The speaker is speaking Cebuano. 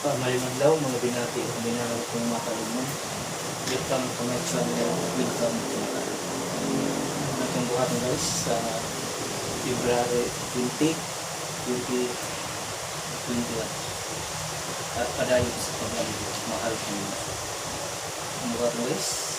Maayong adlaw, mga binati o binahal kong mga kalugmon. Welcome to my channel. Welcome to my atong buhaton, guys, sa February 20, 2021. At padayon sa pag-amgo, mahal kong ang buhaton, guys.